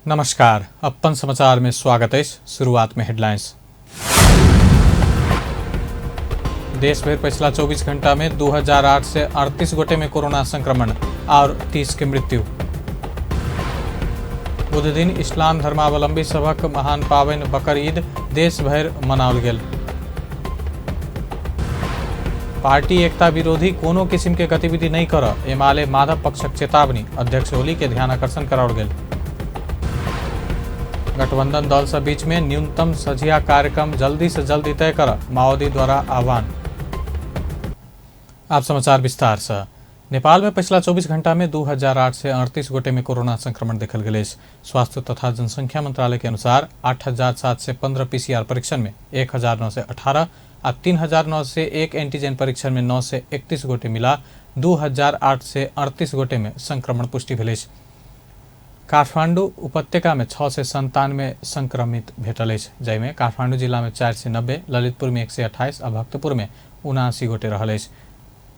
नमस्कार, अपन समाचार में स्वागत है। शुरुआत में हेडलाइंस। देश भर पिछला 24 घंटा में 2838 गोटे में कोरोना संक्रमण और 30 के मृत्यु। बुध दिन इस्लाम धर्मावलंबी सभक महान पावन बकर ईद देश भर मनाओल गेल। पार्टी एकता विरोधी कोनो किस्म के गतिविधि नहीं कर एमाले माधव पक्षक चेतावनी, अध्यक्ष ओली के ध्यान आकर्षण कराओल गेल। गठबंधन दल सब बीच में न्यूनतम सझिया कार्यक्रम जल्दी से जल्दी तय कर माओवादी द्वारा आह्वान। आप समाचार विस्तार से। नेपाल में पिछला 24 घंटा में 2838 गोटे में कोरोना संक्रमण देखल गेल अछि। स्वास्थ्य तथा जनसंख्या मंत्रालय के अनुसार 8715 पीसीआर परीक्षण में 1918 आ 3901 एंटीजन परीक्षण में 931 गोटे मिला 2838 गोटे में संक्रमण पुष्टि भेल अछि। काठमांडू उपत्यका में 697 संक्रमित भेटल अछि, जाहिमे काठमांडू जिला में 490, ललितपुर में 128 आ भक्तपुर में 79 गोटे रहल अछि।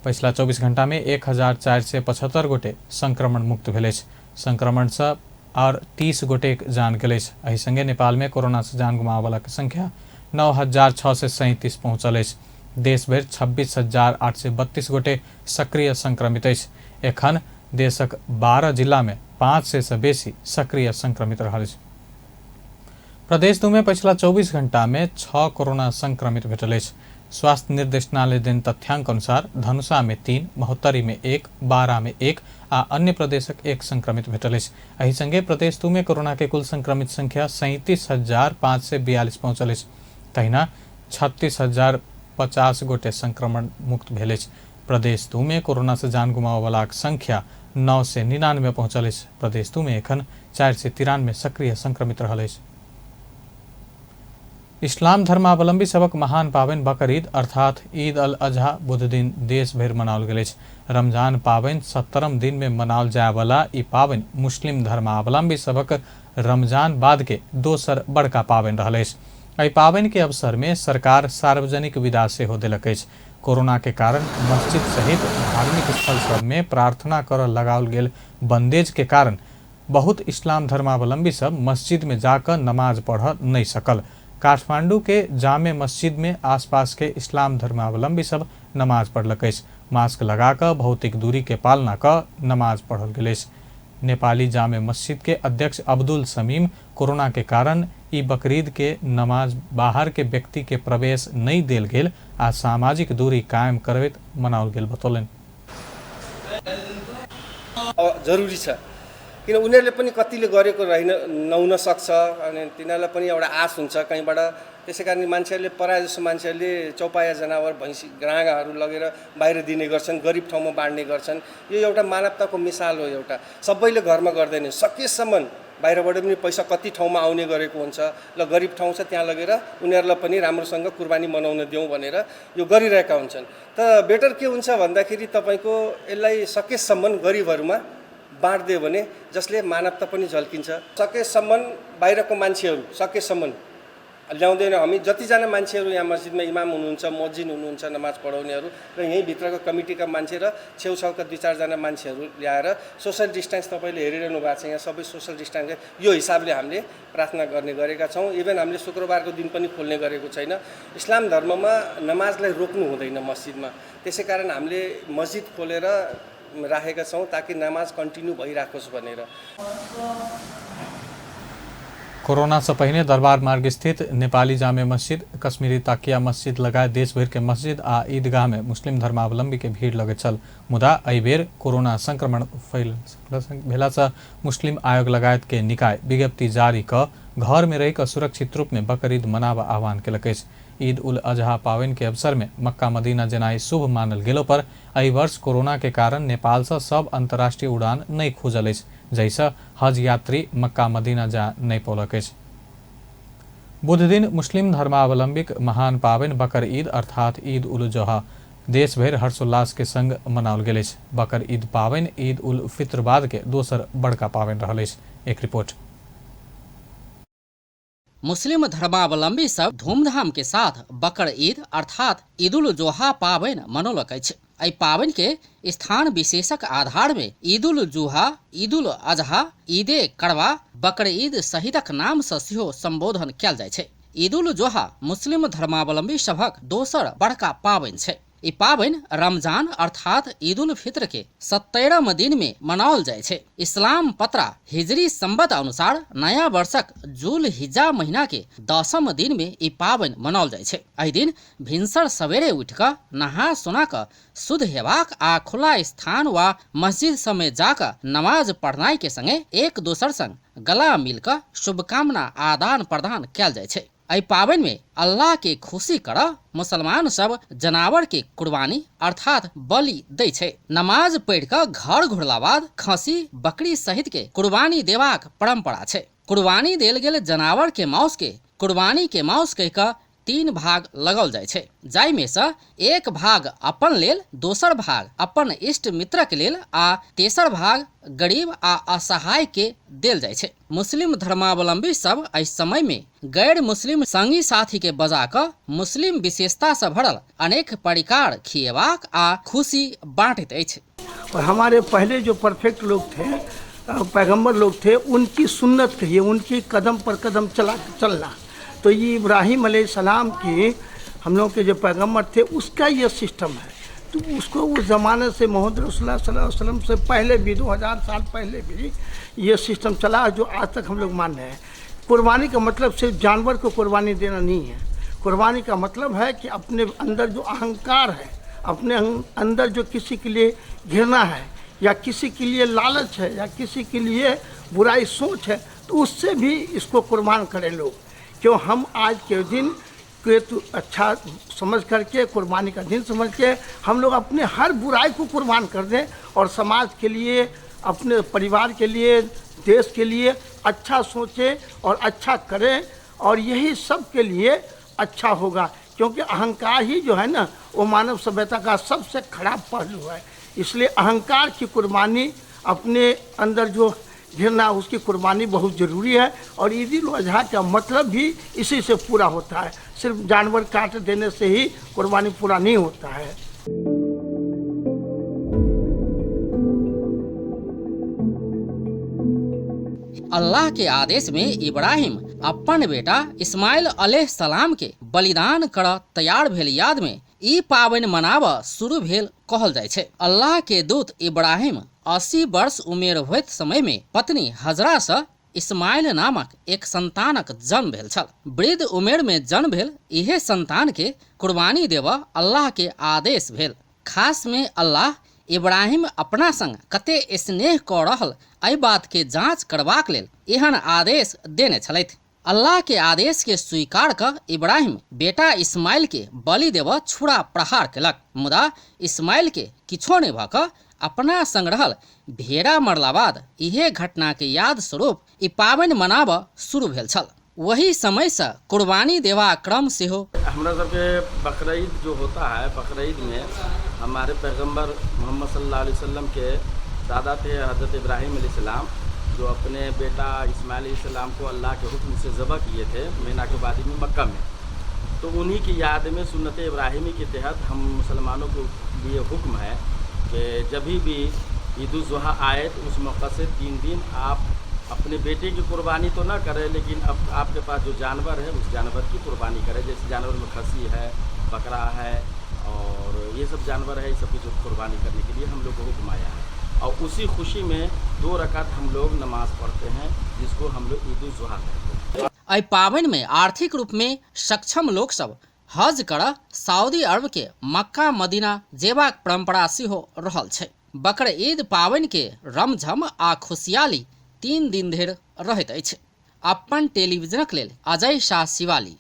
पछिला 24 घंटा में 1475 गोटे संक्रमण मुक्त भेल अछि। संक्रमण से और 30 गोटे जान गेल अछि। एहि संगे नेपाल में कोरोना से जान गुमाबय के संख्या 9637 पहुंचल अछि। देश भरि 26,832 गोटे सक्रिय संक्रमित अछि। एखन देशक 12 जिला में 500 से बेसी सक्रिय संक्रमित रहल अछि। प्रदेश 2 में पछिला 24 घंटा में 6 कोरोना संक्रमित भेटल अछि। स्वास्थ्य निर्देशनालय देन तथ्यांक अनुसार धनुषा में 3, महोत्तरी में 1, बारा में 1 आ अन्य प्रदेशक 1 संक्रमित भेटल अछि। एहि संगे प्रदेश 2 में कोरोना के कुल संक्रमित संख्या 37,542 पहुंचल अछि। तहिना 36,050 गोटे संक्रमण मुक्त भेल अछि। प्रदेश 2 में कोरोना से जान गुमाबयवलाक संख्या 999 पहुंचल अछि। प्रदेश 2 में एखन 493 सक्रिय संक्रमित रहल अछि। इस्लाम धर्मावलंबी सबक महान पावन बकर ईद अर्थात ईद अल अजहा बुध दिन देश भरि मनाओल गेल अछि। रमजान पावन 70 दिन में मनाओल जायवला ई पावन मुस्लिम धर्मावलंबी सबक रमजान बाद के दोसर बड़का पावन रहल अछि। एहि पावन के अवसर में सरकार सार्वजनिक विदा सेहो देलक अछि। कोरोना के कारण मस्जिद सहित धार्मिक स्थल सब में प्रार्थना कर लगाओल गेल बंदेज के कारण बहुत इस्लाम धर्मावलंबी सब मस्जिद में जाकर नमाज पढ़ नहीं सकल। काठमांडू के जामे मस्जिद में आसपास के इस्लाम धर्मावलंबी सब नमाज पढ़लक अछि। मास्क लगाकर भौतिक दूरी के पालना क नमाज पढ़ल गेल अछि। नेपाली जामे मस्जिद के अध्यक्ष अब्दुल समीम कोरोना के कारण ई बकरीद के नमाज बाहर के व्यक्ति के प्रवेश नहीं देल गेल आ सामाजिक दूरी कायम करबैत मनाओल गेल बतौलनि। जरुरी छ किन उनीहरूले पनि कतिले गरेको रहेन नहुन सक्छ अनि तिनीहरूलाई पनि एउटा आश हुन्छ कहीँबाट। त्यसै कारण मान्छेहरूले प्रायः जसो मान्छेहरूले चौपाया जनावर भैँसी राँगाहरू लगेर बाहिर दिने गर्छन्, गरिब ठाउँमा बाँड्ने गर्छन्। यो एउटा मानवताको मिसाल हो। एउटा सबैले घरमा गर्दैन, सकेसम्म बाहिरबाट पनि पैसा कति ठाउँमा आउने गरेको हुन्छ, ल गरिब ठाउँ छ त्यहाँ लगेर उनीहरूलाई पनि राम्रोसँग कुर्बानी मनाउन दिउँ भनेर यो गरिरहेका हुन्छन्। तर बेटर के हुन्छ भन्दाखेरि तपाईँको यसलाई सकेसम्म गरिबहरूमा बाँडिदियो भने जसले मानवता पनि झल्किन्छ। सकेसम्म बाहिरको मान्छेहरू सकेसम्म ल्याउँदैन। हामी जतिजना मान्छेहरू यहाँ मस्जिदमा इमाम हुनुहुन्छ, मोजिन हुनुहुन्छ, नमाज पढाउनेहरू र यहीँभित्रको कमिटीका मान्छे र छेउछाउका 2-4 मान्छेहरू ल्याएर सोसल डिस्टेन्स तपाईँले हेरिरहनु भएको छ, यहाँ सबै सोसल डिस्टेन्स यो हिसाबले हामीले प्रार्थना गर्ने गरेका छौँ। इभन हामीले शुक्रबारको दिन पनि खोल्ने गरेको छैन। इस्लाम धर्ममा नमाजलाई रोक्नु हुँदैन मस्जिदमा, त्यसै कारण हामीले मस्जिद खोलेर राखेका छौँ ताकि नमाज कन्टिन्यू भइराखोस् भनेर। कोरोना से पहिने दरबार मार्ग स्थित नेपाली जामे मस्जिद, कश्मीरी ताकिया मस्जिद लगायत देश भर के मस्जिद आ ईदगाह में मुस्लिम धर्मावलंबी के भीड़ लगैत छल। मुदा एहि बेर कोरोना संक्रमण फैल भेला से मुस्लिम आयोग लगायत के निकाय विज्ञप्ति जारी क घर में रहि क सुरक्षित रूप में बकरीद मनाबऽ आह्वान केलक अछि। ईद उल अजहा पावन के अवसर में मक्का मदीना जेनाइ शुभ मानल गेलो पर एहि वर्ष कोरोना के कारण नेपाल से सब अंतर्राष्ट्रीय उड़ान नहीं खुजल अछि, जाहिसँ हज यात्री मक्का मदीना जा नहीं पौलक अछि। बुध दिन मुस्लिम धर्मावलंबीक महान पावन बकर ईद अर्थात ईद उल जोहा देश भरि हर्षोल्लास के संग मनाओल गेल अछि। बकर ईद पावन ईद उल फित्र बाद के दोसर बड़का पावन रहल अछि। एक रिपोर्ट। मुस्लिम धर्मावलंबी सब धूमधाम के साथ बकर ईद अर्थात ईद उल जोहा पावन मनौलक अछि। एहि पावन के स्थान विशेषक आधार में ईद उल जुहा, ईद उल अजहा, ईदे करवा, बकरीद सहितक नाम से सेहो संबोधन कयल जाइ छै। ईद उल जोहा मुस्लिम धर्मावलंबी सभक दोसर बड़का पाबनि छै। ई पाबनि रमजान अर्थात ईद उल फित्र के 17 दिन में मनाओल जाइ छै। इस्लाम पत्रा हिजरी संवत अनुसार नया वर्षक जुल हिज्जा महीना के 10म दिन में ई पाबनि मनाओल जाइ छै। एहि दिन भिनसर सवेरे उठि कऽ नहा सोना कऽ शुद्ध हेबाक आ खुला स्थान वा मस्जिद सबमे जाकऽ नमाज पढ़नाइ के संगे एक दोसर संग गला मिल कऽ शुभकामना आदान प्रदान कयल जाइ छै। एहि पाबनि में अल्लाह के खुशी करऽ मुसलमान सब जनावर के कुर्बानी अर्थात बलि दै छै। नमाज पढ़ि कऽ घर घुरला बाद खसी बकरी सहित के कुर्बानी देबाक परंपरा छै। कुर्बानी देल गेल जनावर के माउस के कुर्बानी के माउस कहि कऽ 3 भाग लगाओल जाइ छै, जाहि में से एक भाग अपन लेल, दोसर भाग अपन इष्ट मित्र के लेल आ तेसर भाग गरीब आ असहाय के देल जाइ छै। मुस्लिम धर्मावलंबी सब एहि समय में गैर मुस्लिम संगी साथी के बजा कऽ मुस्लिम विशेषता से भरल अनेक परिकार खिएबाक आ खुशी बांटैत अछि। और हमारे पहले जो परफेक्ट लोग थे, पैगंबर लोग थे, उनकी सुन्नत कहिए, उनकी कदम पर कदम चला चलना, तो ये इब्राहिम अलैहिस्सलाम की हम लोग के जो पैगंबर थे उसका ये सिस्टम है। तो उसको उस ज़माने से मोहम्मद रसूलुल्लाह सल्लल्लाहु अलैहि वसल्लम से पहले भी 2000 साल पहले भी ये सिस्टम चला जो आज तक हम लोग मान रहे हैं। कुर्बानी का मतलब सिर्फ जानवर को कुर्बानी देना नहीं है। कुर्बानी का मतलब है कि अपने अंदर जो अहंकार है, अपने अंदर जो किसी के लिए घृणा है या किसी के लिए लालच है या किसी के लिए बुराई सोच है, तो उससे भी इसको कुर्बान करें लोग। क्यों हम आज के दिन के तो अच्छा समझ करके, कुर्बानी का दिन समझ के हम लोग अपने हर बुराई को कुर्बान कर दें और समाज के लिए, अपने परिवार के लिए, देश के लिए अच्छा सोचें और अच्छा करें, और यही सब के लिए अच्छा होगा। क्योंकि अहंकार ही जो है ना, वो मानव सभ्यता का सबसे खराब पहलू है। इसलिए अहंकार की कुर्बानी, अपने अंदर जो घृणा, उसकी कुर्बानी बहुत ज़रूरी है। और ईद उल अजहा का मतलब भी इसी से पूरा होता है। सिर्फ जानवर काट देने से ही कुर्बानी पूरा नहीं होता है। अल्लाह के आदेश में इब्राहिम अपन बेटा इस्माइल अलैहि सलाम के बलिदान कर तैयार भेल याद में ई पाबनि मनाब शुरू भेल कहल जाइ छै। अल्लाह के दूत इब्राहिम 80 वर्ष उमेर होइत समय में पत्नी हजरा से इस्माइल नामक एक संतानक जन्म भेल छल। वृद्ध उमेर में जन्म भेल इहे संतान के कुर्बानी देव अल्लाह के आदेश भेल। खास में अल्लाह इब्राहिम अपना संग कते स्नेह कऽ रहल एहि बात के जांच करबाक लेल एहन आदेश देने छलथि। अल्लाह के आदेश के स्वीकार कऽ इब्राहिम बेटा इस्माइल के बलि देव छुरा प्रहार केलक, मुदा इस्माइल के किछो नहि भऽ कऽ अपना संग रहल भेड़ा मरला बाद इहे घटना के याद स्वरूप ई पाबनि मनाबऽ शुरू भेल छल। वही समय से कुर्बानी देवा क्रम सेहो। हमरा सबके बकरीद जो होता है, बकरीद में हमारे पैगंबर मोहम्मद सल्लल्लाहु अलैहि वसल्लम के दादा थे हज़रत इब्राहिम अलैहिस्सलाम, जो अपने बेटा इस्माइल अलैहिस्सलाम को अल्लाह के हुक्म से ज़बह किए थे मीना के वादी में मक्का में। तो उन्हीं की याद में सुन्नत इब्राहिमी के तहत हम मुसलमानों के लिए हुक्म है कि जब भी ईद उल जुहा आए तो उस मौका से 3 दिन आप अपने बेटे की कुर्बानी तो ना करें, लेकिन अब आपके पास जो जानवर है उस जानवर की कुर्बानी करें। जैसे जानवर में खसी है, बकरा है और ये सब जानवर है, ये सब की कुर्बानी करने के लिए हम लोग को हुक्म आया है। और उसी खुशी में 2 रकात हम लोग नमाज पढ़ते हैं, जिसको हम लोग ईद उल जुहा कहते हैं। एहि पाबनि में आर्थिक रूप में सक्षम लोक सब हज कर सऊदी अरब के मक्का मदीना जेबाक परंपरा सेहो रहल छै। बकरीद पाबनि के रमझम आ खुशियाली 3 दिन धरि रहैत अछि। अपन टेलीविजनक लेल अजय शाह शिवाली।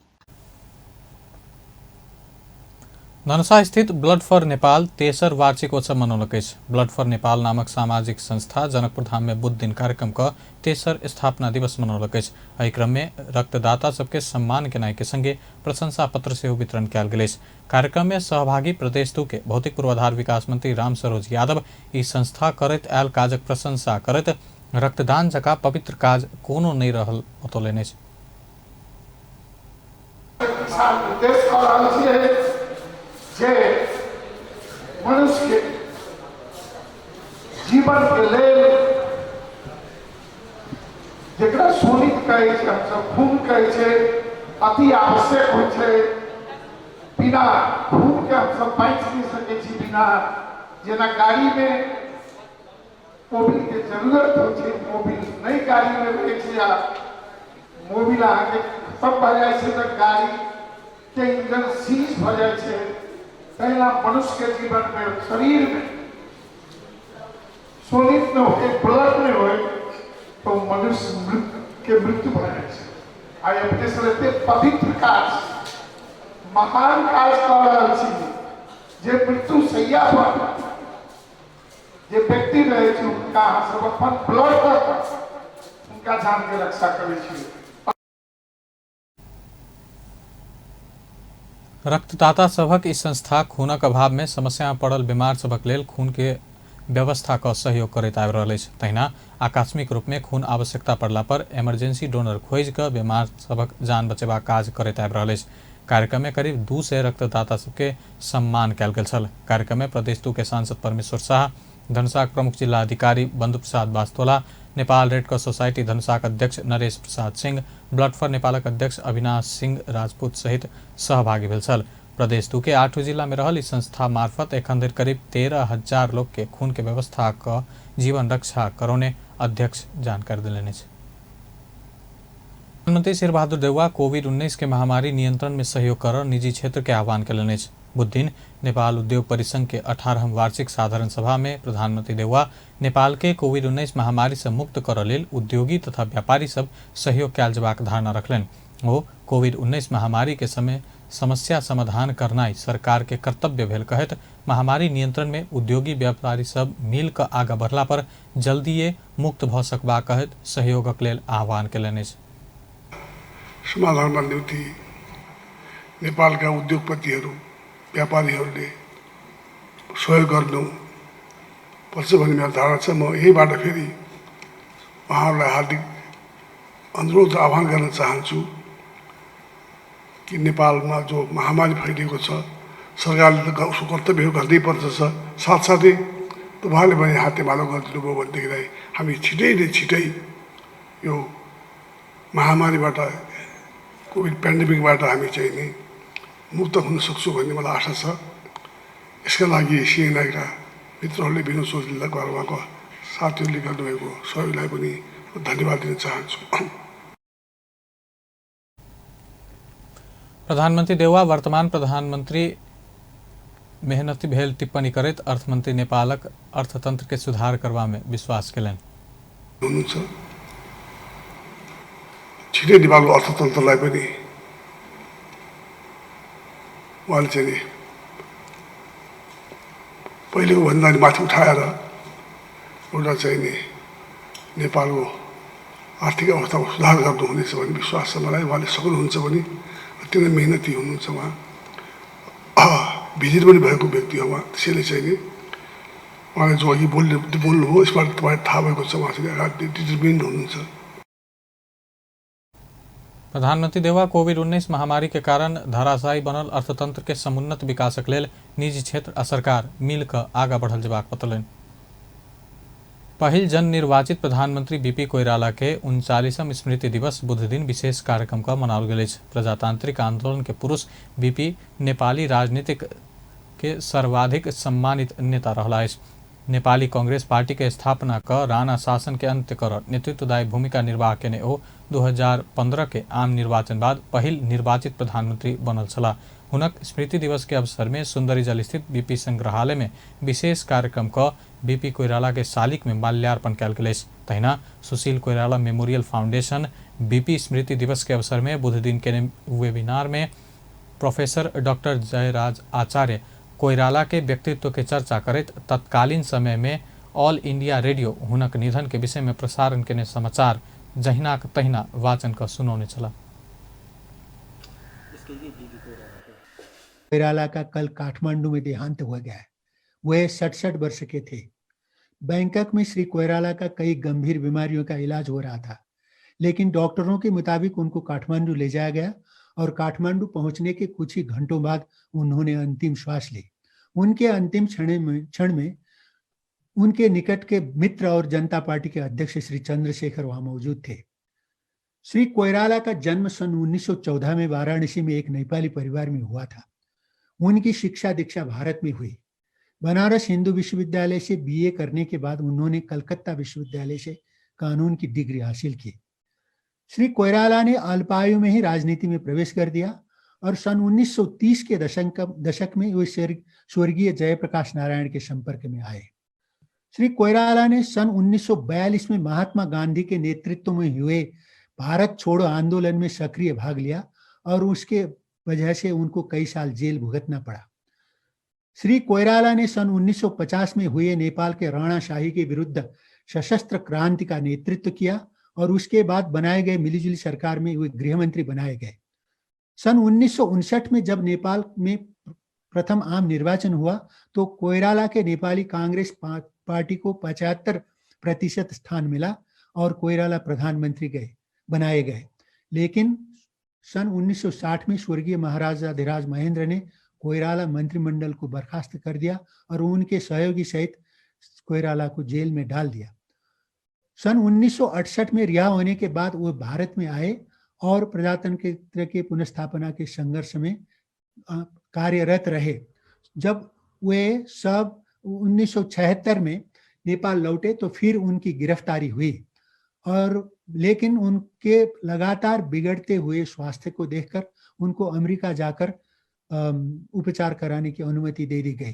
धनुषा स्थित ब्लड फॉर नेपाल तेसर वार्षिकोत्सव मनौलक अछि। ब्लड फॉर नेपाल नामक सामाजिक संस्था जनकपुर धाम में बुध दिन कार्यक्रम क तेसर स्थापना दिवस मनौलक अछि। एहि क्रम में रक्तदाता सबके सम्मान केनाइ के संगे प्रशंसा पत्र सेहो वितरण कयल गेल अछि। कार्यक्रम में सहभागी प्रदेश 2 के भौतिक पूर्वाधार विकास मंत्री राम सरोज यादव ई संस्था करैत आयल काजक प्रशंसा करैत रक्तदान जकाँ पवित्र काज कोनो नहि रहल बतौलनि अछि। जे मनुष्य के जीवन के लेल जेकरा सब खून कहै छै अति आवश्यक होइ छै। बिना खूनके हमसब बाँचि नहि सकै छी। बिना जेना गाड़ीमे मोबिलके जरूरत होइ छै, मोबिल नहि गाड़ीमे रहै छै आ मोबिल अहाँके खतम भऽ जाइ छै तऽ गाड़ीके इंजन सीज भऽ जाइ छै। तहिना मनुष्यके जीवनमे शरीरमे शोणित नहि होइ, ब्लड नहि होइ तऽ मनुष्य के मृत्यु भऽ जाइ छै। आइ अपने सब एते पवित्र काज, महान काज कऽ रहल छी जे मृत्यु शैया पर जे व्यक्ति रहै छै हुनका अहाँ सब अपन ब्लड दऽ कऽ हुनका जानके रक्षा करै छी। रक्तदाता सभक ई संस्था खूनक अभाव में समस्या पड़ल बीमार सभक लेल खून के व्यवस्था क सहयोग करैत आबि रहल अछि। तहिना आकस्मिक रूप में खून आवश्यकता पड़ला पर इमरजेंसी डोनर खोजि कऽ बीमार सभक जान बचेबाक काज करैत आबि रहल अछि। कार्यक्रम में करीब 200 रक्तदाता सबके सम्मान कयल गेल छल। कार्यक्रम में प्रदेश 2 के सांसद परमेश्वर शाह, धनुषाक प्रमुख जिला अधिकारी Bandhu Prasad Bastola, Nepal red cross society धनुषाक अध्यक्ष नरेश प्रसाद सिंह, ब्लड फॉर नेपालक अध्यक्ष अविनाश सिंह राजपूत सहित सहभागी भेल छल। प्रदेश 2 के 8 जिला में रहल ई संस्था मार्फत एखन धरि करीब 13,000 लोग के खून के व्यवस्था क जीवन रक्षा करौने अध्यक्ष जानकारी देलनि अछि। प्रधानमंत्री शेरबहादुर देउवा कोविड-19 के महामारी नियंत्रण में सहयोग कर निजी क्षेत्र के आह्वान कयलनि अछि। बुधदिन नेपाल उद्योग परिसंघ के 18वां वार्षिक साधारण सभा में प्रधानमंत्री देउवा नेपाल के कोविड-19 महामारी से मुक्त करऽ लेल उद्योगी तथा व्यापारी सब सहयोग कयल जेबाक धारणा रखलनि। ओ कोविड-19 महामारी के समय समस्या समाधान करनाइ सरकार के कर्तव्य भेल कहैत महामारी नियंत्रण में उद्योगी व्यापारी सब मिल कऽ आगाँ बढ़ला पर जल्दिए मुक्त भऽ सकबा कहैत सहयोगक लेल आह्वान कयलनि अछि। समाधानमा निम्ति नेपालका उद्योगपतिहरू, व्यापारीहरूले सहयोग गर्नु पर्छ भन्ने मेरो धारणा छ। म यहीबाट फेरि उहाँहरूलाई हार्दिक अनुरोध र आह्वान गर्न चाहन्छु कि नेपालमा जो महामारी फैलिएको छ, सरकारले त उसको कर्तव्य गर्दै पर्दछ, साथसाथै तपाईँहरूले पनि हातेमालो गरिदिनु भयो भनेदेखिलाई हामी छिटै न छिटै यो महामारीबाट, कोभिड पेन्डेमिकबाट हामी चाहिँ नि मुक्त हुन सक्छौँ भन्ने मलाई आशा छ। यसका लागि सिएनआईका मित्रहरूले, विनोद चौधरीलाई गएर उहाँको साथीहरूले गर्नुभएको सहयोगलाई पनि धन्यवाद दिन चाहन्छु। प्रधानमंत्री देउवा वर्तमान प्रधानमंत्री मेहनती भेल टिप्पणी करैत अर्थमंत्री नेपालक अर्थतंत्र के सुधार करबा में विश्वास कयलनि। हुनुहुन्छ छिटै नेपालको अर्थतन्त्रलाई पनि उहाँले चाहिँ पहिलेको भन्दा माथि उठाएर एउटा चाहिँ नि नेपालको आर्थिक अवस्थामा सुधार गर्नुहुनेछ भन्ने विश्वास छ मलाई। उहाँले सक्नुहुन्छ भने अति नै मेहनती हुनुहुन्छ उहाँ, भिजिट पनि भएको व्यक्ति हो उहाँ। त्यसैले चाहिँ नि उहाँले जो अघि बोल्नुभयो यसबाट तपाईँलाई थाहा भएको छ उहाँ चाहिँ अगाडि डिटर्मिन्ड हुनुहुन्छ। प्रधानमंत्री देउवा कोविड-19 महामारी के कारण धराशायी बनल अर्थतंत्र के समुन्नत विकासक लेल निजी क्षेत्र आ सरकार मिल कऽ आगाँ बढ़ल जेबाक बतौलनि। पहिल जननिर्वाचित प्रधानमंत्री बीपी कोइराला के 39वां स्मृति दिवस बुधदिन विशेष कार्यक्रम क मनाओल गेल अछि। प्रजातांत्रिक आंदोलन के पुरुष बीपी नेपाली राजनीतिक के सर्वाधिक सम्मानित नेता रहला अछि। नेपाली कांग्रेस पार्टी के स्थापना क राणा शासन के अंत्य कर नेतृत्वदायी भूमिका निर्वाह केने ओ 2015 के आम निर्वाचन बाद पहिल निर्वाचित प्रधानमंत्री बनल छलाह। हुनक स्मृति दिवस के अवसर में सुंदरी जल स्थित बीपी संग्रहालय में विशेष कार्यक्रम क बीपी कोइराला के शालिक में माल्यार्पण कयल गेल अछि। तहिना Sushil Koirala memorial foundation BP स्मृति दिवस के अवसर में बुधदिन के वेबिनार में प्रोफेसर डॉक्टर जयराज आचार्य कोइराला के व्यक्तित्व के चर्चा करैत तत्कालीन समय में ऑल इंडिया रेडियो हुनक निधन के विषय में प्रसारण केने समाचार जहिनाक तहिना वाचन क सुनौने छलाह। कोइराला का कल काठमांडू में देहांत हो गया है। वे 67 वर्ष के थे। बैंकॉक में श्री कोइराला का कई गंभीर बीमारियों का इलाज हो रहा था, लेकिन डॉक्टरों के मुताबिक उनको काठमांडू ले जाया गया और काठमांडू पहुंचने के कुछ ही घंटों बाद उन्होंने अंतिम श्वास ली। उनके अंतिम क्षण में उनके निकट के मित्र और जनता पार्टी के अध्यक्ष श्री चंद्रशेखर वहां मौजूद थे। श्री कोइराला का जन्म सन 1914 में वाराणसी में एक नेपाली परिवार में हुआ था। उनकी शिक्षा दीक्षा भारत में हुई। बनारस हिंदू विश्वविद्यालय से बीए करने के बाद उन्होंने कलकत्ता विश्वविद्यालय से कानून की डिग्री हासिल की। श्री कोइराला ने अल्पायु में ही राजनीति में प्रवेश कर दिया और सन 1930 के दशक में वे स्वर्गीय जयप्रकाश नारायण के संपर्क में आए। श्री कोइराला ने सन 1942 में महात्मा गांधी के नेतृत्व में हुए भारत छोड़ो आंदोलन में सक्रिय भाग लिया और उसके वजह से उनको कई साल जेल भुगतना पड़ा। श्री कोइराला ने सन 1950 में हुए नेपाल के राणा शाही के विरुद्ध सशस्त्र क्रांति का नेतृत्व किया और उसके बाद बनाए गए मिलीजुली सरकार में वे गृहमंत्री बनाए गए। सन 1959 में जब नेपाल में प्रथम आम निर्वाचन हुआ तो कोइराला के नेपाली कांग्रेस पार्टी को 75% स्थान मिला और कोइराला प्रधानमंत्री बनाए गए। लेकिन सन 1960 में स्वर्गीय महाराजाधिराज महेंद्र ने कोइराला मंत्रिमंडल को बर्खास्त कर दिया और उनके सहयोगी सहित कोइराला को जेल में डाल दिया। सन 1968 में रिहा होने के बाद वो भारत में आए और प्रजातंत्र के पुनर्स्थापना के संघर्ष में कार्यरत रहे। जब वे सब 1976 में नेपाल लौटे तो फिर उनकी गिरफ्तारी हुई और लेकिन उनके लगातार बिगड़ते हुए स्वास्थ्य को देखकर उनको अमेरिका जाकर उपचार कराने की अनुमति दे दी गई।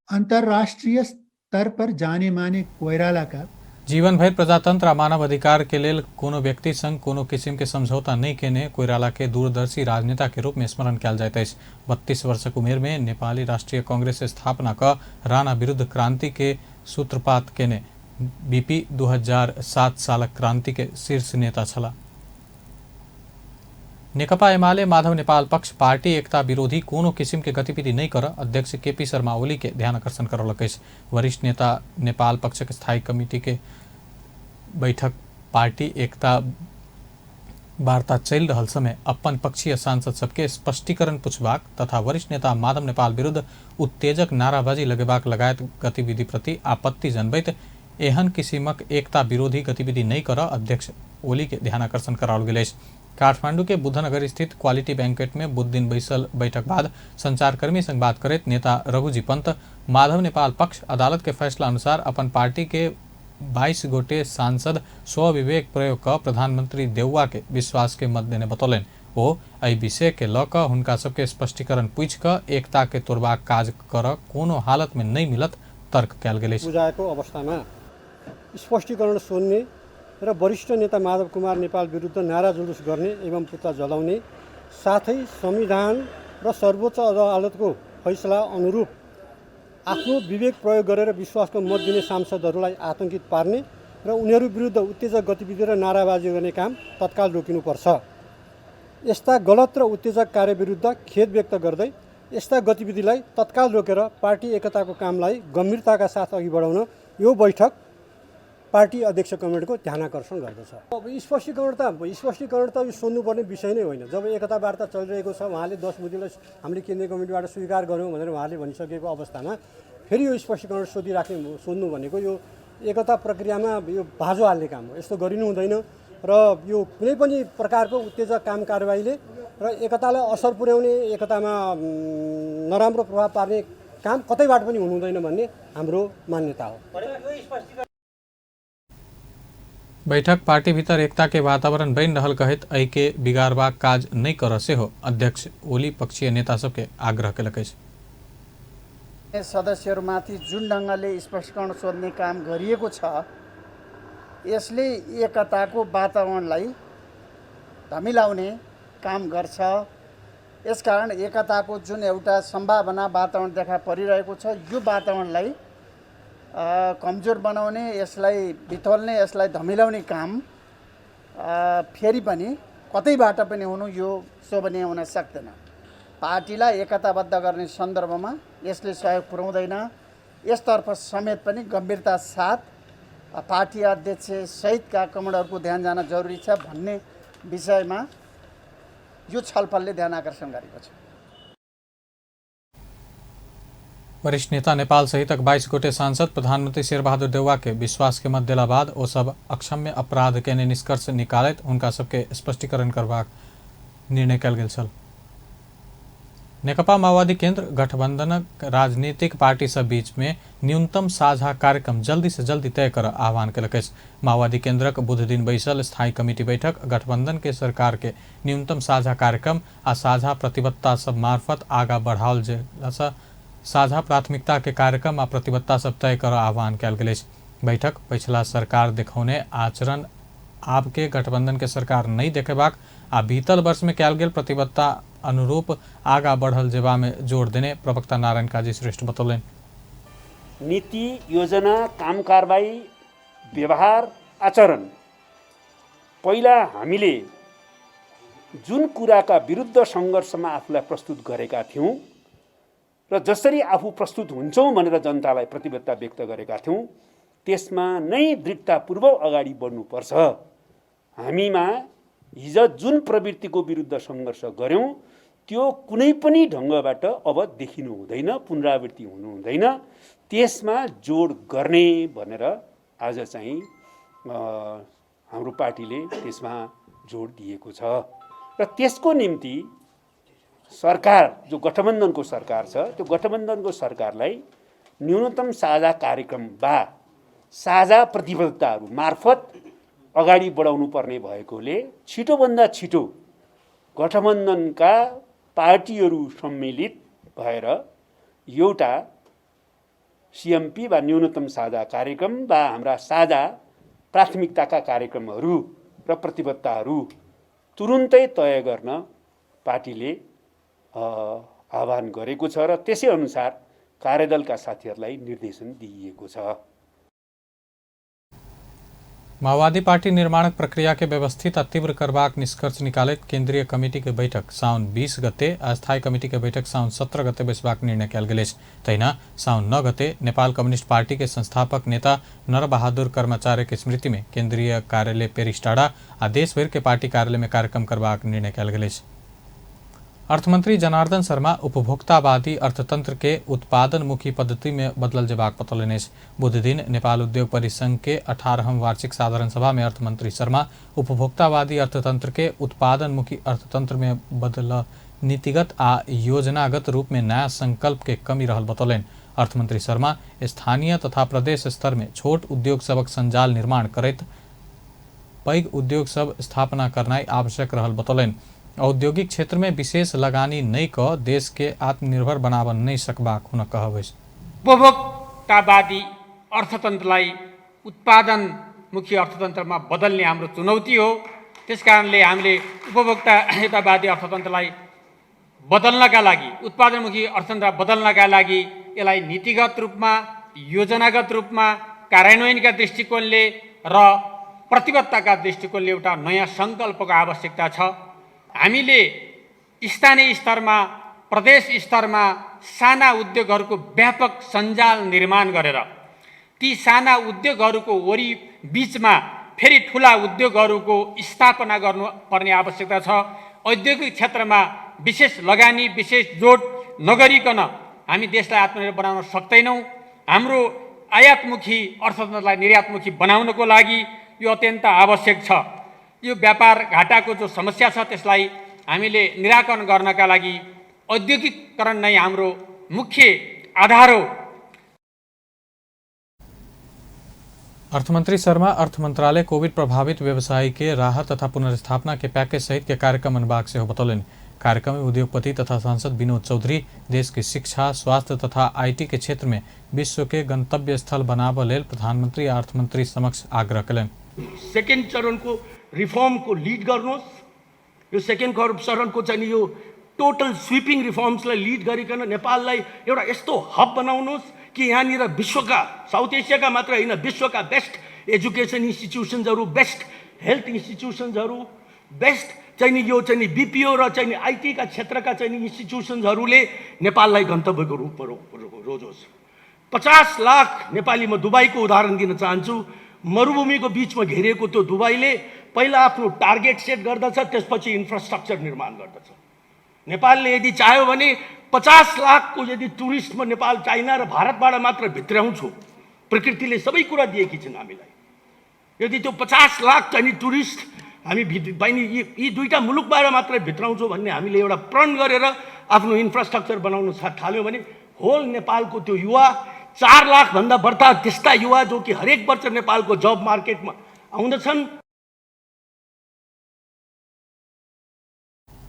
अंतर्राष्ट्रीय स्तर पर जाने माने कोइराला का जीवन भर प्रजातंत्र आ मानव अधिकार के लेल कोनो व्यक्ति संग कोनो किसिम के समझौता नहीं केने कोइराला के दूरदर्शी राजनेता के रूप में स्मरण कयल जाइत अछि। 32 वर्षक उमेर में नेपाली राष्ट्रीय कांग्रेस स्थापना क राणा विरुद्ध क्रांति के सूत्रपात केने बीपी 2007 सालक क्रांति के शीर्ष नेता छलाह। नेकपा एमाले माधव नेपाल पक्ष पार्टी एकता विरोधी कोनो किसिम के गतिविधि नहीं कर अध्यक्ष केपी शर्मा ओली के ध्यान आकर्षण करौलक अछि। वरिष्ठ नेता नेपाल पक्षक स्थायी कमिटी के बैठक पार्टी एकता वार्ता चलि रहल समय अपन पक्षीय सांसद सबके स्पष्टीकरण पूछबाक तथा वरिष्ठ नेता माधव नेपाल विरुद्ध उत्तेजक नाराबाजी लगेबाक लगायत गतिविधि प्रति आपत्ति जनबैत एहन किसिमक एकता विरोधी गतिविधि नहीं कर अध्यक्ष ओली के ध्यान आकर्षण कराओल गेल अछि। काठमांडू के बुद्धनगर स्थित क्वालिटी बैंकेट में बुध दिन बैसल बैठक बाद संचारकर्मी संग बात करैत नेता रघुजी पंत माधव नेपाल पक्ष अदालत के फैसला अनुसार अपन पार्टी के 22 गोटे सांसद स्वविवेक प्रयोग क प्रधानमंत्री देउवा के विश्वास के मत देने बतौलनि। ओ एहि विषय के लऽ कऽ हुनका सबके स्पष्टीकरण पूछि कऽ एकता के तोड़बाक काज कर कोनो हालत में नहीं मिलत तर्क कयल गेल अछि। बुझाएको अवस्थामा स्पष्टीकरण सोध्ने र वरिष्ठ नेता माधव कुमार नेपाल विरुद्ध नारा जुलुस गर्ने एवं पुतला जलाउने साथै संविधान र सर्वोच्च अदालतको फैसला अनुरूप आफ्नो विवेक प्रयोग गरेर विश्वासको मत दिने सांसदहरूलाई आतङ्कित पार्ने र उनीहरू विरुद्ध उत्तेजक गतिविधि र नाराबाजी गर्ने काम तत्काल रोकिनुपर्छ। यस्ता गलत र उत्तेजक कार्य विरुद्ध खेद व्यक्त गर्दै यस्ता गतिविधिलाई तत्काल रोकेर पार्टी एकताको कामलाई गम्भीरताका साथ अघि बढाउन यो बैठक पार्टी अध्यक्ष कमिटीको ध्यान आकर्षण गर्दछ। अब स्पष्टीकरण त यो सोध्नुपर्ने विषय नै होइन। जब एकता वार्ता चलिरहेको छ, उहाँले 10 बुँदेलाई हामीले केन्द्रीय कमिटीबाट स्वीकार गऱ्यौँ भनेर उहाँले भनिसकेको अवस्थामा फेरि यो स्पष्टीकरण सोध्नु भनेको यो एकता प्रक्रियामा यो बाजो हाल्ने काम हो। यस्तो गरिनु हुँदैन र यो कुनै पनि प्रकारको उत्तेजक काम कारबाहीले र एकतालाई असर पुर्याउने, एकतामा नराम्रो प्रभाव पार्ने काम कतैबाट पनि हुनु हुँदैन भन्ने हाम्रो मान्यता हो। बैठक पार्टी भीतर एकता के वातावरण बनि रहल कहैत एहि के बिगाड़बाक काज नहि करऽ सेहो अध्यक्ष ओली पक्षीय नेता सबके आग्रह केलक अछि। सदस्यहरूमाथि जुन ढङ्गले स्पष्टीकरण सोध्ने काम गरिएको छ यसले एकताको वातावरणलाई धमिलाउने काम गर्छ। यसकारण एकताको जुन एउटा सम्भावना वातावरण देखा परिरहेको छ यो वातावरणलाई कमजोर बनाउने, यसलाई बिथोल्ने, यसलाई धमिलाउने काम फेरि पनि कतैबाट पनि हुनु यो शोभनीय हुन सक्दैन। पार्टीलाई एकताबद्ध गर्ने सन्दर्भमा यसले सहयोग पुर्याउँदैन। यसतर्फ समेत पनि गम्भीरता साथ पार्टी अध्यक्ष सहितका कमण्डहरूको ध्यान जान जरुरी छ भन्ने विषयमा यो छलफलले ध्यान आकर्षण गरेको छ। वरिष्ठ नेता नेपाल सहितक 22 गोटे सांसद प्रधानमंत्री शेरबहादुर देउवा के विश्वास के मत देला बाद ओ सब अक्षम्य अपराध केने निष्कर्ष निकालैत हुनका सबके स्पष्टीकरण करबाक निर्णय कयल गेल छल। नेकपा माओवादी केंद्र गठबंधनक राजनीतिक पार्टी सब बीच में न्यूनतम साझा कार्यक्रम जल्दी से जल्दी तय कर आह्वान केलक अछि। माओवादी केंद्रक बुध दिन बैसल स्थायी कमिटी बैठक गठबंधन के सरकार के न्यूनतम साझा कार्यक्रम आ साझा प्रतिबद्धता सब मार्फत आगा बढ़ाओल जेलासँ साझा प्राथमिकता के कार्यक्रम आ प्रतिबद्धता सब तय कर आह्वान कयल गेल अछि। बैठक पछिला सरकार देखौने आचरण आब के गठबंधन के सरकार नहीं देखेबाक आ बीतल वर्ष में कयल गेल प्रतिबद्धता अनुरूप आगा बढ़ल जेबा में जोर देने प्रवक्ता नारायण काजी श्रेष्ठ बतौलनि। नीति, योजना, काम कारबाही, व्यवहार, आचरण पहिला हामीले जुन कुराका विरुद्ध सङ्घर्षमा आफूलाई प्रस्तुत गरेका थियौँ र जसरी आफू प्रस्तुत हुन्छौँ भनेर जनतालाई प्रतिबद्धता व्यक्त गरेका थियौँ त्यसमा नै दृढतापूर्वक अगाडि बढ्नुपर्छ। हामीमा हिजो जुन प्रवृत्तिको विरुद्ध सङ्घर्ष गऱ्यौँ त्यो कुनै पनि ढङ्गबाट अब देखिनु हुँदैन, पुनरावृत्ति हुनु हुँदैन, त्यसमा जोड गर्ने भनेर आज चाहिँ हाम्रो पार्टीले त्यसमा जोड दिएको छ र त्यसको निम्ति सरकार जो गठबन्धनको सरकार छ त्यो गठबन्धनको सरकारलाई न्यूनतम साझा कार्यक्रम वा साझा प्रतिबद्धताहरू मार्फत अगाडि बढाउनु पर्ने भएकोले छिटोभन्दा छिटो गठबन्धनका पार्टीहरू सम्मिलित भएर एउटा सिएमपी वा न्यूनतम साझा कार्यक्रम वा हाम्रा साझा प्राथमिकताका कार्यक्रमहरू र प्रतिबद्धताहरू तुरुन्तै तय गर्न पार्टीले आह्वान गरेको छ र त्यसै अनुसार कार्यदलका साथीहरूलाई निर्देशन दिइएको छ। माओवादी पार्टी निर्माणक प्रक्रिया के व्यवस्थित आ तीव्र करबाक निष्कर्ष निकालैत केंद्रीय कमिटी के बैठक साउन 20 गते आ स्थायी कमिटी के बैठक साउन 17 गते बैसबाक निर्णय कयल गेल अछि। तहिना साउन 9 गते नेपाल कम्युनिस्ट पार्टी के संस्थापक नेता नरबहादुर कर्माचार्य के स्मृति में केंद्रीय कार्यालय पेरिस्टाडा आ देशभरि के पार्टी कार्यालय में कार्यक्रम करबाक निर्णय कयल गेल अछि। अर्थमंत्री जनार्दन शर्मा उपभोक्तावादी अर्थतंत्र के उत्पादनमुखी पद्धति में बदलल जेबाक बतौलनि अछि। बुधदिन नेपाल उद्योग परिसंघ के 18वां वार्षिक साधारण सभा में अर्थमंत्री शर्मा उपभोक्तावादी अर्थतंत्र के उत्पादनमुखी अर्थतंत्र में बदल नीतिगत आ योजनागत रूप में नया संकल्प के कमी रहल बतौलनि। अर्थमंत्री शर्मा स्थानीय तथा प्रदेश स्तर में छोट उद्योग सबक संजाल निर्माण करैत पैघ उद्योग सब स्थापना करनाइ आवश्यक रहल बतौलनि। औद्योगिक क्षेत्र में विशेष लगानी नहीं क देश के आत्मनिर्भर बनाब नहीं सकबाक हुनक कहब अछि। उपभोक्तावादी अर्थतन्त्रलाई उत्पादनमुखी अर्थतन्त्रमा बदल्ने हाम्रो चुनौती हो। त्यसकारणले हामीले उपभोक्तावादी अर्थतन्त्रलाई बदल्नका लागि, उत्पादनमुखी अर्थतन्त्र बदल्नका लागि यसलाई नीतिगत रूपमा, योजनागत रूपमा, कार्यान्वयनका दृष्टिकोणले र प्रतिबद्धताका दृष्टिकोणले एउटा नयाँ सङ्कल्पको आवश्यकता छ। हामीले स्थानीय स्तरमा, प्रदेश स्तरमा साना उद्योगहरूको व्यापक सञ्जाल निर्माण गरेर ती साना उद्योगहरूको वरि बिचमा फेरि ठुला उद्योगहरूको स्थापना गर्नुपर्ने आवश्यकता छ। औद्योगिक क्षेत्रमा विशेष लगानी, विशेष जोड नगरिकन हामी देशलाई आत्मनिर्भर बनाउन सक्दैनौँ। हाम्रो आयातमुखी अर्थतन्त्रलाई निर्यातमुखी बनाउनको लागि यो अत्यन्त आवश्यक छ। यो व्यापार घाटाको जो समस्या छ त्यसलाई हामीले निराकरण गर्नका लागि औद्योगिकरण नै हाम्रो मुख्य आधार हो। अर्थमंत्री शर्मा अर्थ मंत्रालय कोविड प्रभावित व्यवसायी के राहत तथा पुनर्स्थापना के पैकेज सहित के कार्यक्रम अनबाक सेहो बतौलनि। कार्यक्रम में उद्योगपति तथा सांसद विनोद चौधरी देश के शिक्षा, स्वास्थ्य तथा IT के क्षेत्र में विश्व के गंतव्य स्थल बनाबऽ लेल प्रधानमंत्री आ अर्थमंत्री समक्ष आग्रह कयलनि। सेकेन्ड चरणको रिफर्मको लिड गर्नुहोस्। यो सेकेन्ड चरणको चाहिँ यो टोटल स्विपिङ रिफर्म्सलाई लिड गरिकन नेपाललाई एउटा यस्तो हब बनाउनुहोस् कि यहाँनिर विश्वका, साउथ एसियाका मात्र होइन, विश्वका बेस्ट एजुकेसन इन्स्टिट्युसन्सहरू, बेस्ट हेल्थ इन्स्टिट्युसन्सहरू, बेस्ट चाहिँ नि यो चाहिँ नि बिपिओ र चाहिँ नि आइटीका क्षेत्रका चाहिँ नि इन्स्टिट्युसन्सहरूले नेपाललाई गन्तव्यको रूपमा रोजोस्। 50 लाख नेपाली, म दुबईको उदाहरण दिन चाहन्छु, मरुभूमिको बिचमा घेरिएको त्यो दुबईले पहिला आफ्नो टार्गेट सेट गर्दछ, त्यसपछि इन्फ्रास्ट्रक्चर निर्माण गर्दछ। नेपालले यदि चाह्यो भने 50 लाखको यदि टुरिस्ट म नेपाल, चाइना र भारतबाट मात्र भित्र्याउँछु, प्रकृतिले सबै कुरा दिएकी छिन् हामीलाई। यदि त्यो 50 लाख चाहिँ टुरिस्ट हामी यी दुईटा मुलुकबाट मात्रै भित्राउँछौँ भन्ने हामीले एउटा प्रण गरेर आफ्नो इन्फ्रास्ट्रक्चर बनाउन थाल्यौँ भने होल नेपालको त्यो युवा 4 लाखभन्दा बढ्ता त्यस्ता युवा जो कि हरेक वर्ष नेपालको जब मार्केटमा आउँदछन्।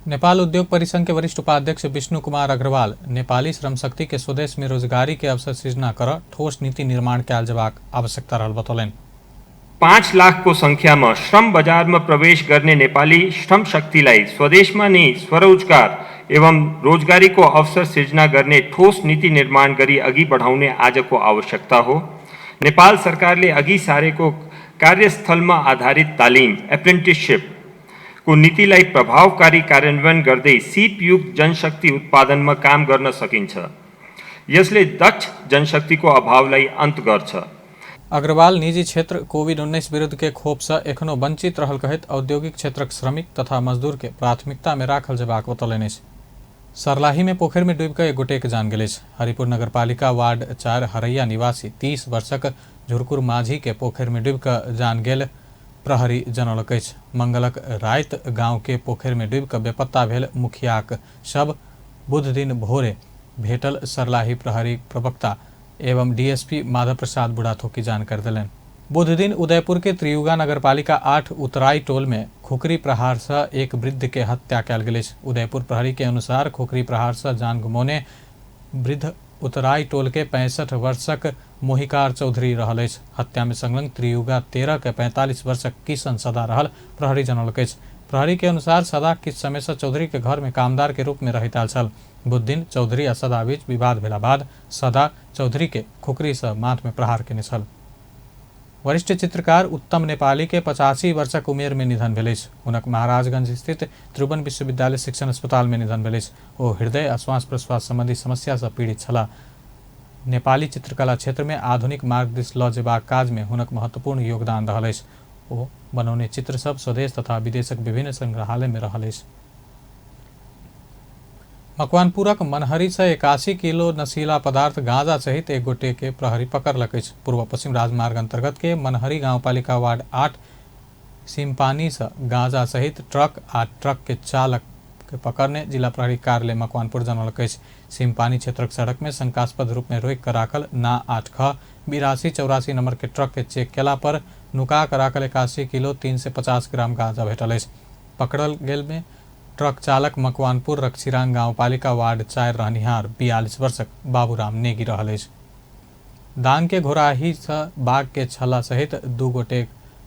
नेपाल उद्योग परिसंघ के वरिष्ठ उपाध्यक्ष विष्णु कुमार अग्रवाल नेपाली श्रम शक्ति के स्वदेश में रोजगारी के अवसर सृजना कर ठोस नीति निर्माण कयल जेबाक आवश्यकता रहल बतौलनि। 5 लाखको सङ्ख्यामा श्रम बजारमा प्रवेश गर्ने नेपाली श्रम शक्तिलाई स्वदेशमा नै स्वरोजगार एवं रोजगारीको अवसर सिर्जना गर्ने ठोस नीति निर्माण गरी अघि बढाउने आजको आवश्यकता हो। नेपाल सरकारले अघि सारेको कार्यस्थलमा आधारित तालिम एप्रेन्टिससिप को नीतिलाई प्रभावकारी कार्यान्वयन गर्दै सिपयुक्त जनशक्ति उत्पादनमा काम गर्न सकिन्छ। यसले दक्ष जनशक्तिको अभावलाई अन्त गर्छ। अग्रवाल निजी क्षेत्र कोविड-19 विरुद्ध के खोप से एखनो वंचित रहल कहैत औद्योगिक क्षेत्रक श्रमिक तथा मजदूर के प्राथमिकता में राखल जेबाक बतौलनि अछि। सरलाही में पोखरि में डूबि कऽ एक गोटेक जान गेल अछि। हरिपुर नगरपालिका वार्ड 4 हरैया निवासी 30 वर्षक झुरकुर माझी के पोखरि में डूबि कऽ जान गेल प्रहरी जनौलक अछि। मंगलक राति गांव के पोखरि में डूबि कऽ बेपत्ता भेल मुखियाक शव बुध दिन भोरे भेटल सरलाही प्रहरी प्रवक्ता एवं डीएसपी माधव प्रसाद बुढ़ाथोकी जानकारी देलनि। बुध दिन उदयपुर के त्रियुगा नगरपालिका 8 उतराई टोल में खुकरी प्रहार से एक वृद्ध के हत्या कयल गेल अछि। उदयपुर प्रहरी के अनुसार खुकरी प्रहार से जान गुमौने वृद्ध उतराई टोल के 65 वर्षक मोहिकार चौधरी रहल अछि। हत्या में संलग्न त्रियुगा 13 के 45 वर्षक किशन सदा रहल प्रहरी जनौलक अछि। प्रहरी के अनुसार सदा किछु समय से चौधरी के घर में कामदार के रूप में रहैत आयल छल। बुध दिन चौधरी आ सदा बीच विवाद भेला बाद सदा चौधरी के खुकरी से माथ में प्रहार केने छल। वरिष्ठ चित्रकार उत्तम नेपाली के 85 वर्षक उमेर में निधन भेल अछि। हुनक महाराजगंज स्थित त्रिभुवन विश्वविद्यालय शिक्षण अस्पताल में निधन भेल अछि। ओ हृदय आ श्वास प्रश्वास संबंधी समस्या से पीड़ित छलाह। नेपाली चित्रकला क्षेत्र में आधुनिक मार्ग दिस लऽ जेबाक काज में हुनक महत्वपूर्ण योगदान रहल अछि। ओ बनौने चित्र सब स्वदेश तथा विदेशक विभिन्न संग्रहालय में रहल अछि। मकवानपुरक मनहरी से 81 किलो नशीला पदार्थ गांजा सहित एक गोटे के प्रहरी पकड़लक अछि। पूर्व पश्चिम राजमार्ग अंतर्गत के मनहरी गांवपालिका वार्ड 8 सिमपानी से गांजा सहित ट्रक आ ट्रक के चालक के पकड़ने जिला प्रहरी कार्यालय मकवानपुर जनौलक अछि। सिमपानी क्षेत्रक सड़क में शंकास्पद रूप में रोकि कऽ राखल ना 8 ख 82 84 नंबर के ट्रक के चेक केला पर नुका कऽ राखल 81 किलो 350 ग्राम गांजा भेटल अछि। पकड़ल गेल में ट्रक चालक मकवानपुर रक्षिरांग गांवपालिका वार्ड 4 रहनिहार 42 वर्षक बाबूराम नेगी रहल अछि। दांग के घोराही से बाघ के छला सहित 2 गोटे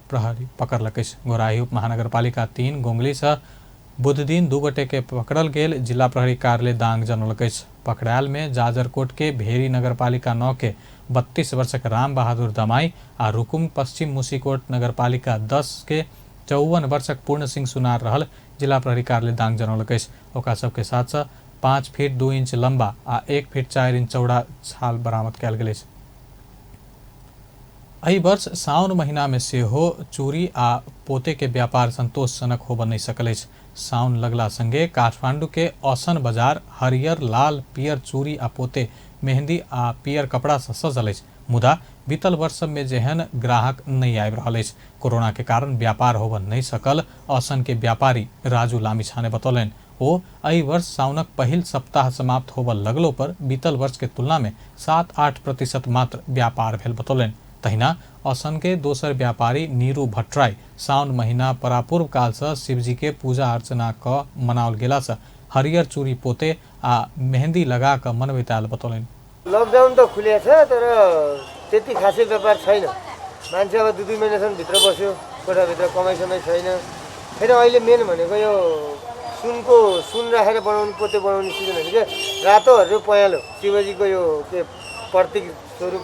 प्रहरी पकड़लक अछि। घोराही उप महानगरपालिका 3 गोंगली से बुध दिन 2 गोटे के पकड़ल गेल जिला प्रहरी कार्यालय दांग जनौलक अछि। पकड़ायल में जाजरकोट के भेरी नगरपालिका 9 के 32 वर्षक राम बहादुर दमाई आ रुकुम पश्चिम मुसीकोट नगरपालिका 10 के 54 वर्षक पूर्ण सिंह सुनार रहल जिला प्रहरी कार्यालय दांग जनौलक अछि। ओकरा सबके साथ से 5 फीट 2 इंच लंबा आ 1 फीट 4 इंच चौड़ा छाल बरामद कयल गेल अछि। एहि वर्ष साउन महीना में सेहो चूड़ी आ पोते के व्यापार संतोषजनक होबय नहि सकल अछि। साउन लगला संगे काठमांडू के औसन बाजार हरियर लाल पियर चूड़ी आ पोते मेहंदी आ पियर कपड़ा से सजल अछि, मुदा बीतल वर्ष सब में जेहन ग्राहक नहीं आबि रहल अछि। कोरोना के कारण व्यापार होबय नहि सकल औसन के व्यापारी राजू लामिछाने बतौलनि। ओ एहि वर्ष साउनक पहिल सप्ताह समाप्त होबय लगलो पर बीतल वर्ष के तुलना में 7-8% मात्र व्यापार भेल बतौलनि। तहिना औसन के दोसर व्यापारी नीरू भट्टराई साउन महीना परापूर्व काल से शिवजी के पूजा अर्चना क मनाओल गेला से हरियर चूड़ी पोते आ मेहंदी लगा क मनबैत आयल बतौलनि। लकडाउन त खुलेको छ तर त्यति खासै व्यापार छैन। मान्छे अब 2-2 महिनासम्म भित्र बस्यो, कोठाभित्र कमाइ समाइ छैन। फेरि अहिले मेन भनेको यो सुनको सुन राखेर बनाउनु पोते बनाउने सिजन होइन क्या, रातो हरियो पहेँलो शिवजीको यो के प्रतीक स्वरूप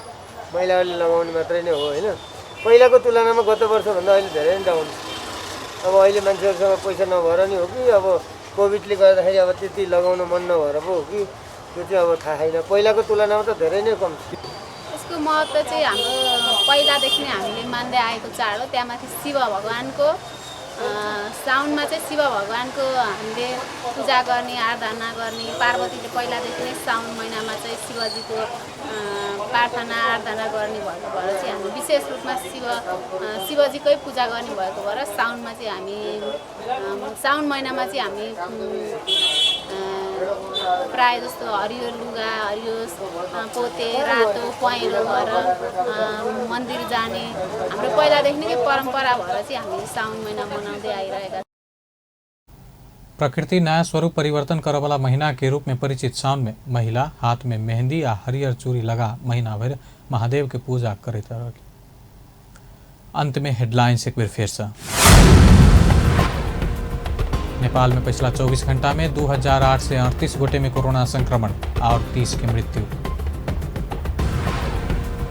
महिलाहरूले लगाउने मात्रै नै हो होइन। पहिलाको तुलनामा गत वर्षभन्दा अहिले धेरै नै डाउन। अब अहिले मान्छेहरूसँग पैसा नभएर नि हो कि अब कोभिडले गर्दाखेरि अब त्यति लगाउन मन नभएर पो हो कि त्यो चाहिँ अब थाहा छैन। पहिलाको तुलनामा त धेरै नै कम छ। यसको महत्त्व चाहिँ हाम्रो पहिलादेखि नै हामीले मान्दै आएको चाड हो। त्यहाँमाथि शिव भगवान्को साउनमा चाहिँ शिव भगवानको हामीले पूजा गर्ने, आराधना गर्ने। पार्वतीले पहिलादेखि नै साउन महिनामा चाहिँ शिवजीको प्रार्थना आराधना गर्ने भएको भएर चाहिँ हामी विशेष रूपमा शिवजीकै पूजा गर्ने भएको भएर साउनमा चाहिँ हामी साउन महिनामा चाहिँ हामी प्रायः जस्तो हरियो लुगा, हरियो पोते, रातो पहेँलो भएर मन्दिर जाने हाम्रो पहिलादेखि नै परम्परा भएर चाहिँ हामी साउन महिना मनाउँदै आइरहेका। प्रकृति नया स्वरूप परिवर्तन करवाला महीना के रूप में परिचित सावन में महिला हाथ में मेहंदी या हरियर चूड़ी लगा महीना भर महादेव के पूजा करैत रहल। अंत में हेडलाइंस एक बेर फेर से। नेपाल में पिछला 24 घंटा में 2838 गोटे में कोरोना संक्रमण और 30 के मृत्यु।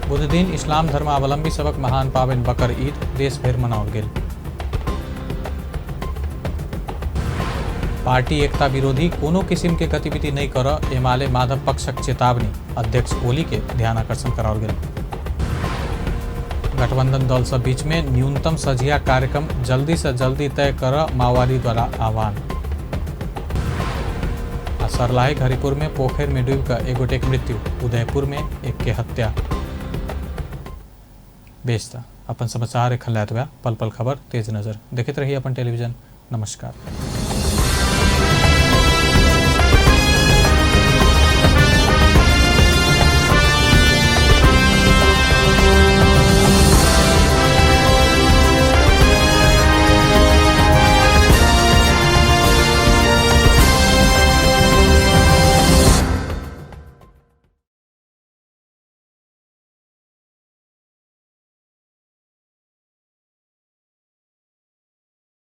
बुध दिन इस्लाम धर्मावलंबी सबक महान पावन बकर ईद देश भर मनाओल गेल। पार्टी एकता विरोधी कोनो किस्म के गतिविधि नहीं कर एमाले माधव पक्षक चेतावनी, अध्यक्ष ओली के ध्यान आकर्षण कराओल गेल। गठबंधन दल सब बीच में न्यूनतम सझिया कार्यक्रम जल्दी से जल्दी तय कर माओवादी द्वारा आह्वान। आ सरलाही हरिपुर में पोखर में डूब कर एक गोटे के मृत्यु, उदयपुर में एक के हत्या। बेचता अपन समाचार एखन लैत पल पल खबर तेज नजर देखते रहिए अपन टेलीविजन। नमस्कार।